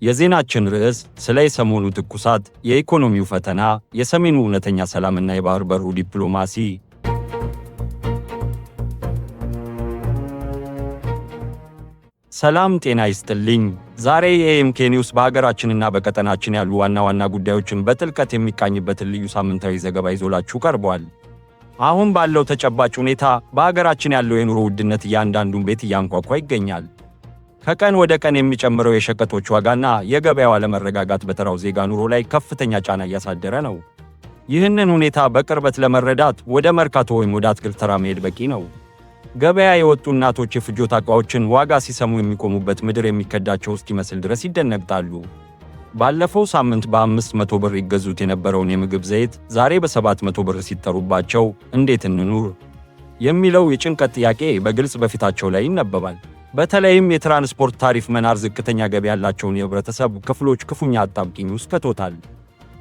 የዜናችን ርዕስ ስለ የሰሞኑ ትኩሳት፣ የኢኮኖሚው ፈተና፣ የሰሜኑ እውነተኛ ሰላምና የባህር በሩ ዲፕሎማሲ። ሰላም ጤና ይስጥልኝ። ዛሬ የኤኤምኬ ኒውስ በሀገራችንና በቀጠናችን ያሉ ዋና ዋና ጉዳዮችን በጥልቀት የሚቃኝበትን ልዩ ሳምንታዊ ዘገባ ይዞላችሁ ቀርቧል። አሁን ባለው ተጨባጭ ሁኔታ በሀገራችን ያለው የኑሮ ውድነት እያንዳንዱን ቤት እያንኳኳ ይገኛል። ከቀን ወደ ቀን የሚጨምረው የሸቀጦች ዋጋና የገበያው አለመረጋጋት በተራው ዜጋ ኑሮ ላይ ከፍተኛ ጫና እያሳደረ ነው። ይህንን ሁኔታ በቅርበት ለመረዳት ወደ መርካቶ ወይም ወደ አትክልት ተራ መሄድ በቂ ነው። ገበያ የወጡ እናቶች የፍጆታ ዕቃዎችን ዋጋ ሲሰሙ የሚቆሙበት ምድር የሚከዳቸው እስኪመስል ድረስ ይደነግጣሉ። ባለፈው ሳምንት በ500 ብር ይገዙት የነበረውን የምግብ ዘይት ዛሬ በ700 ብር ሲጠሩባቸው እንዴት እንኑር የሚለው የጭንቀት ጥያቄ በግልጽ በፊታቸው ላይ ይነበባል። በተለይም የትራንስፖርት ታሪፍ መናር ዝቅተኛ ገቢ ያላቸውን የህብረተሰብ ክፍሎች ክፉኛ አጣብቂኝ ውስጥ ከቶታል።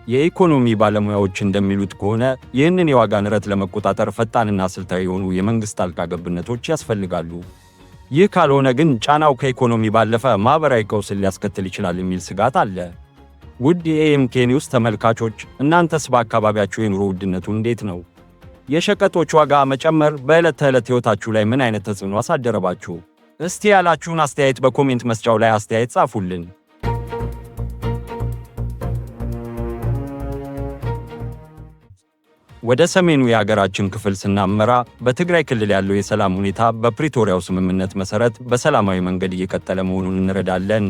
የኢኮኖሚ ባለሙያዎች እንደሚሉት ከሆነ ይህንን የዋጋ ንረት ለመቆጣጠር ፈጣንና ስልታዊ የሆኑ የመንግሥት ጣልቃ ገብነቶች ያስፈልጋሉ። ይህ ካልሆነ ግን ጫናው ከኢኮኖሚ ባለፈ ማኅበራዊ ቀውስን ሊያስከትል ይችላል የሚል ስጋት አለ። ውድ የኤኤምኬ ኒውስ ተመልካቾች፣ እናንተስ በአካባቢያችሁ የኑሮ ውድነቱ እንዴት ነው? የሸቀጦች ዋጋ መጨመር በዕለት ተዕለት ሕይወታችሁ ላይ ምን አይነት ተጽዕኖ አሳደረባችሁ? እስቲ ያላችሁን አስተያየት በ comment መስጫው ላይ አስተያየት ጻፉልን። ወደ ሰሜኑ የሀገራችን ክፍል ስናመራ በትግራይ ክልል ያለው የሰላም ሁኔታ በፕሪቶሪያው ስምምነት መሠረት በሰላማዊ መንገድ እየቀጠለ መሆኑን እንረዳለን።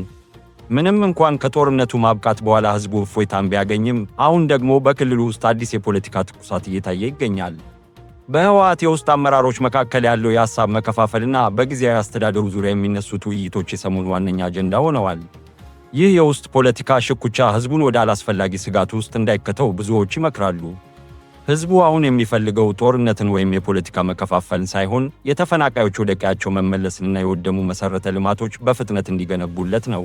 ምንም እንኳን ከጦርነቱ ማብቃት በኋላ ሕዝቡ እፎይታን ቢያገኝም፣ አሁን ደግሞ በክልሉ ውስጥ አዲስ የፖለቲካ ትኩሳት እየታየ ይገኛል። በህወሓት የውስጥ አመራሮች መካከል ያለው የሐሳብ መከፋፈልና በጊዜያዊ አስተዳደሩ ዙሪያ የሚነሱት ውይይቶች የሰሞኑ ዋነኛ አጀንዳ ሆነዋል። ይህ የውስጥ ፖለቲካ ሽኩቻ ሕዝቡን ወደ አላስፈላጊ ስጋት ውስጥ እንዳይከተው ብዙዎች ይመክራሉ። ሕዝቡ አሁን የሚፈልገው ጦርነትን ወይም የፖለቲካ መከፋፈልን ሳይሆን የተፈናቃዮች ወደ ቀያቸው መመለስንና የወደሙ መሠረተ ልማቶች በፍጥነት እንዲገነቡለት ነው።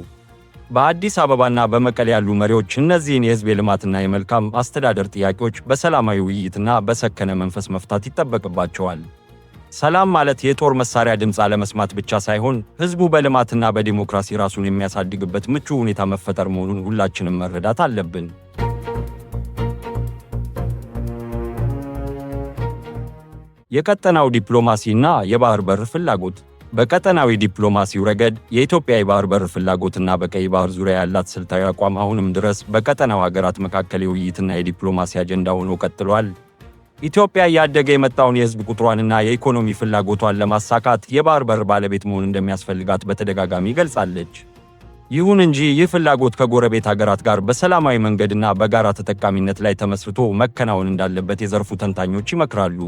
በአዲስ አበባና በመቀሌ ያሉ መሪዎች እነዚህን የሕዝብ የልማትና የመልካም አስተዳደር ጥያቄዎች በሰላማዊ ውይይትና በሰከነ መንፈስ መፍታት ይጠበቅባቸዋል። ሰላም ማለት የጦር መሳሪያ ድምፅ አለመስማት ብቻ ሳይሆን ሕዝቡ በልማትና በዲሞክራሲ ራሱን የሚያሳድግበት ምቹ ሁኔታ መፈጠር መሆኑን ሁላችንም መረዳት አለብን። የቀጠናው ዲፕሎማሲና የባህር በር ፍላጎት። በቀጠናዊ ዲፕሎማሲው ረገድ የኢትዮጵያ የባህር በር ፍላጎትና በቀይ ባህር ዙሪያ ያላት ስልታዊ አቋም አሁንም ድረስ በቀጠናው ሀገራት መካከል የውይይትና የዲፕሎማሲ አጀንዳ ሆኖ ቀጥሏል። ኢትዮጵያ እያደገ የመጣውን የሕዝብ ቁጥሯንና የኢኮኖሚ ፍላጎቷን ለማሳካት የባህር በር ባለቤት መሆን እንደሚያስፈልጋት በተደጋጋሚ ገልጻለች። ይሁን እንጂ ይህ ፍላጎት ከጎረቤት ሀገራት ጋር በሰላማዊ መንገድና በጋራ ተጠቃሚነት ላይ ተመስርቶ መከናወን እንዳለበት የዘርፉ ተንታኞች ይመክራሉ።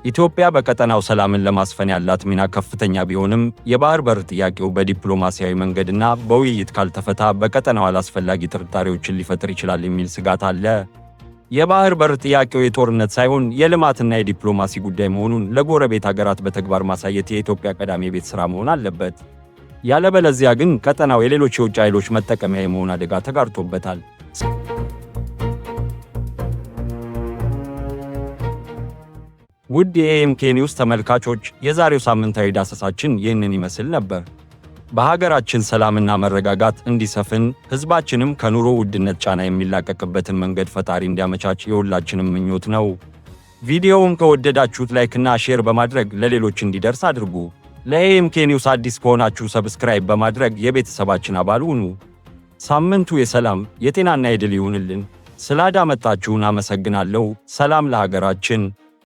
ኢትዮጵያ በቀጠናው ሰላምን ለማስፈን ያላት ሚና ከፍተኛ ቢሆንም፣ የባህር በር ጥያቄው በዲፕሎማሲያዊ መንገድና በውይይት ካልተፈታ በቀጠናው አላስፈላጊ ጥርጣሬዎችን ሊፈጥር ይችላል የሚል ስጋት አለ። የባህር በር ጥያቄው የጦርነት ሳይሆን የልማትና የዲፕሎማሲ ጉዳይ መሆኑን ለጎረቤት ሀገራት በተግባር ማሳየት የኢትዮጵያ ቀዳሚ የቤት ሥራ መሆን አለበት። ያለበለዚያ ግን ቀጠናው የሌሎች የውጭ ኃይሎች መጠቀሚያ የመሆን አደጋ ተጋርጦበታል። ውድ የኤኤምኬ ኒውስ ተመልካቾች፣ የዛሬው ሳምንታዊ ዳሰሳችን ይህንን ይመስል ነበር። በሀገራችን ሰላምና መረጋጋት እንዲሰፍን፣ ሕዝባችንም ከኑሮ ውድነት ጫና የሚላቀቅበትን መንገድ ፈጣሪ እንዲያመቻች የሁላችንም ምኞት ነው። ቪዲዮውን ከወደዳችሁት like ና share በማድረግ ለሌሎች እንዲደርስ አድርጉ። ለኤኤምኬ ኒውስ አዲስ ከሆናችሁ subscribe በማድረግ የቤተሰባችን አባል ሁኑ። ሳምንቱ የሰላም፣ የጤናና የድል ይሁንልን። ስላዳመጣችሁን አመሰግናለሁ። ሰላም ለሀገራችን።